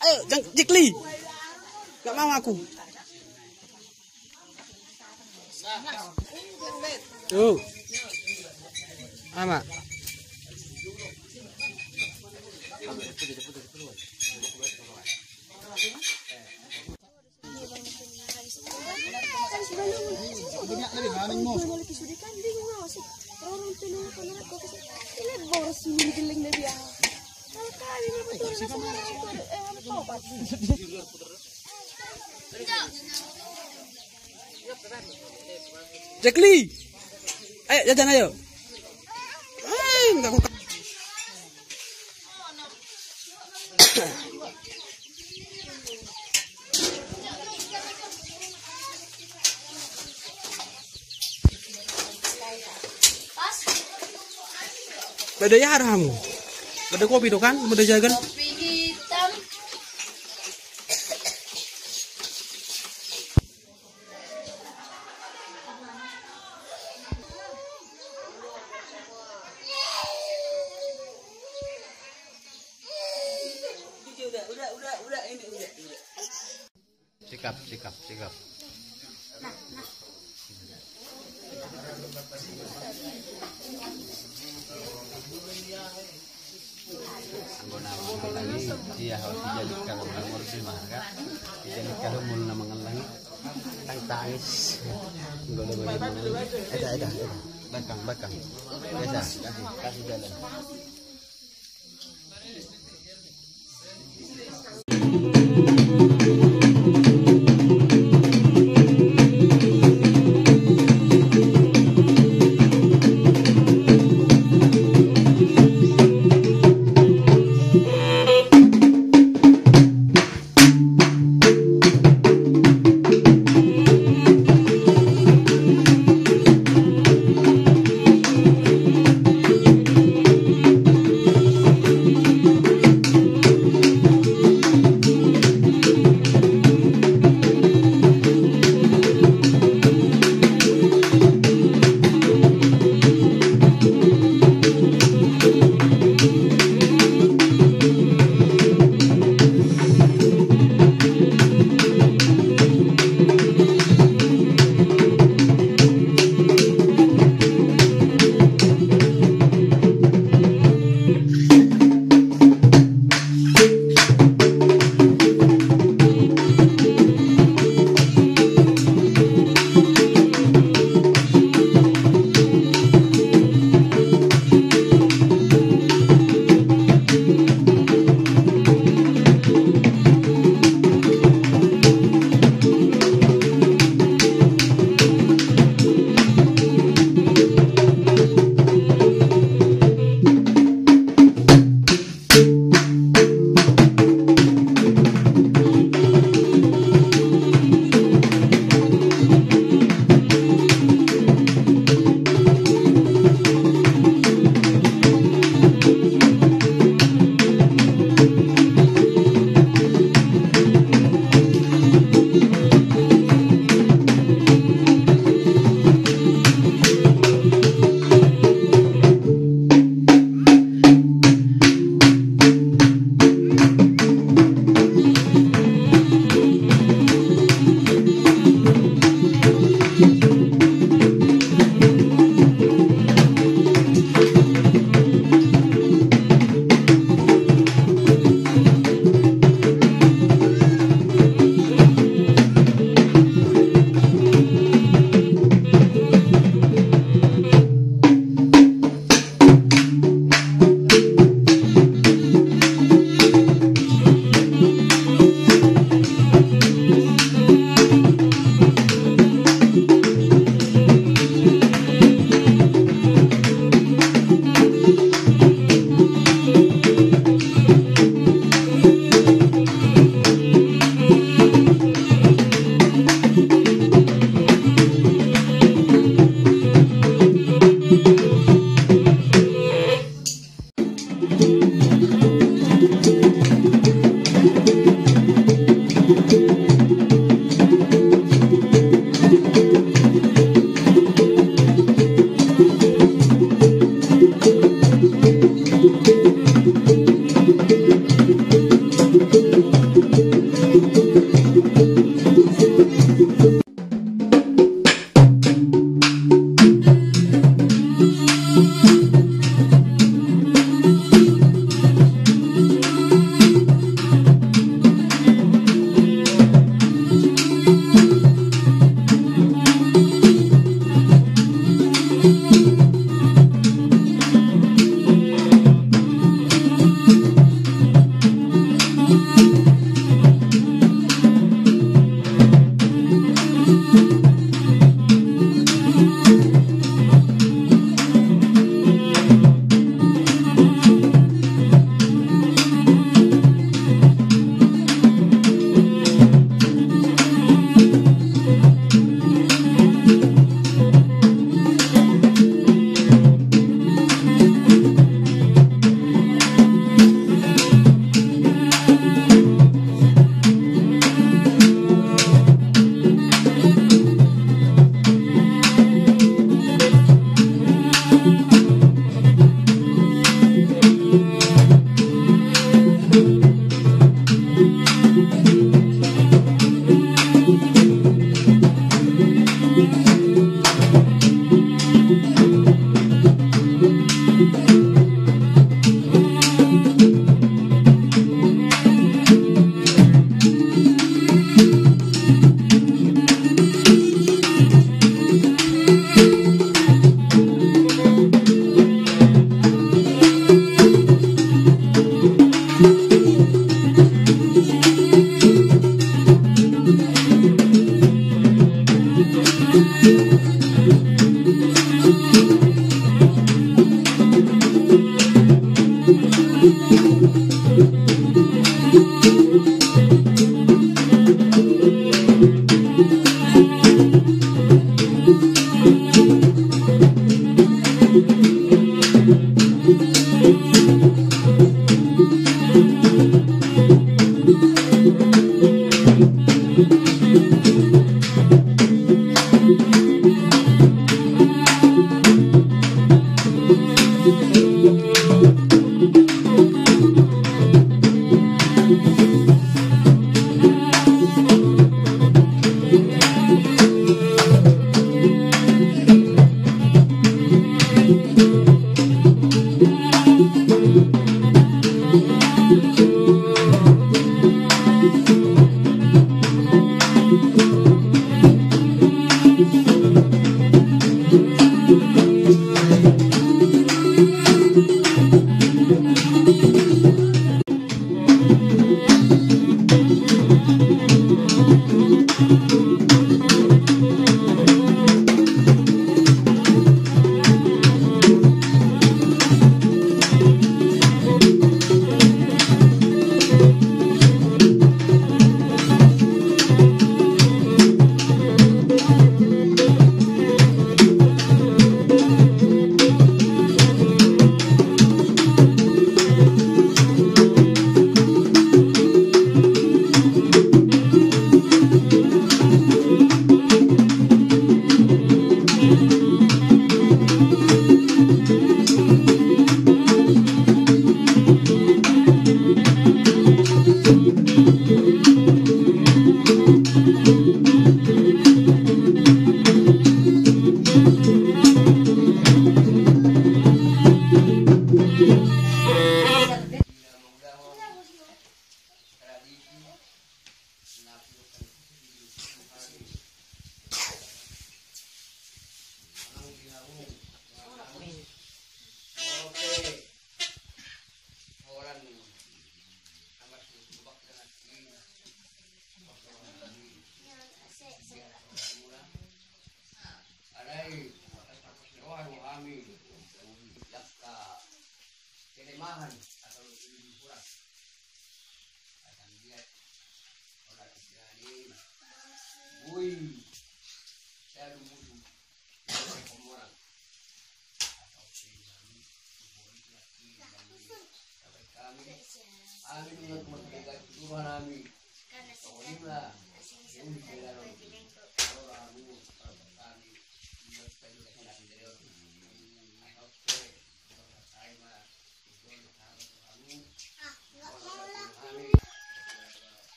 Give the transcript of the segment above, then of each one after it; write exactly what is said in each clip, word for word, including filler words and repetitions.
Ayo, jang, Jekli. Gak mau aku. Tuh. Ama. Jekli. Ayo, jajan, ayo. Eh, enggak, aku. Bada ya hamu. Bada kopi do kan, bada jagan. Kopi hitam. Sikap, sikap, sikap. Anggo na mangallangi, dia harus dijalik kalau umur di mana kan? Dijalik kalau umur na mangallangi. Tang tangis. Anggo na mangallangi. Eda, eda, eda. Belakang, belakang. Eda, kasih, kasih jalan.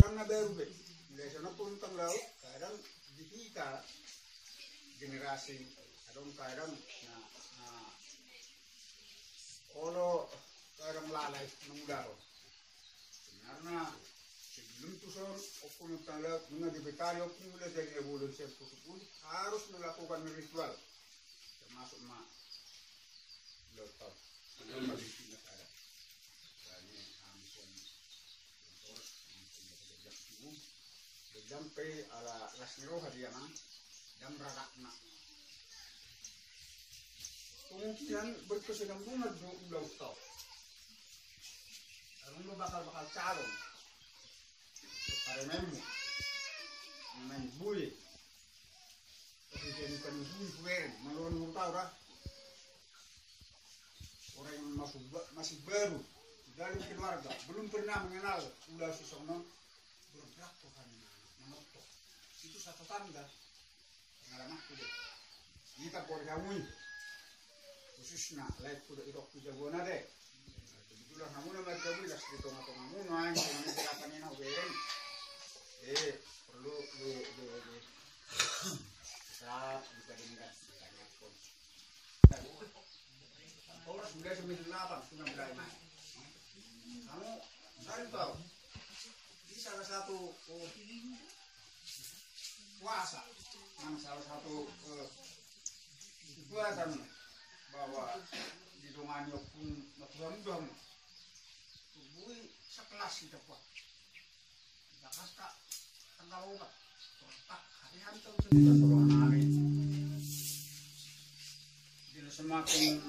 Karena baru be, biasana pun tanggal kadang di kita generasi, kadang-kadang na, na olo kadang lalai mangulahon. Sebenarna sebelum tuson ompung tanggal, nunga dibetari ompung mula jadi bolon sian pusuk-pusuk harus melakukan ritual, termasuk ma Lontong. Lontong di sini ada. Jadi, langsung terus, langsung dari jam tujuh. Jam pe ala las ni roha dia, Mang. Jam rarak, Mang. Kemungkinan berkesinambungan do ulaon tau. Karena bakal-bakal calon. Paremenmu. Main bui. Tapi jadi paling bui, kueren. Maluan mau tahu dah. Orang yang masuk ba-, masih baru di dalam keluarga, belum pernah mengenal ulaon sisongon on, bergerak Tuhan menonton. Itu satu tanda pengalamanku deh. Kita boleh hamui, khususnya lain kuda irok tu jagoan ada. Kebetulan hamuna mari hamui las di tengah-tengah muna, yang tengah gerakan ini, oke. Eh, perlu di, di, di, saat kita dengar. Horas sudah sembilan delapan, sudah mulai naik. Kamu cari tahu. Ini salah satu, oh, kuasa. Yang salah satu, eh, kekuatan bahwa di dongani ompung na tua muda. Tubui sekelas kita kuat. Bagas ka tanggal opat. Otak hari hantam sudah tolong nami. Bila semakin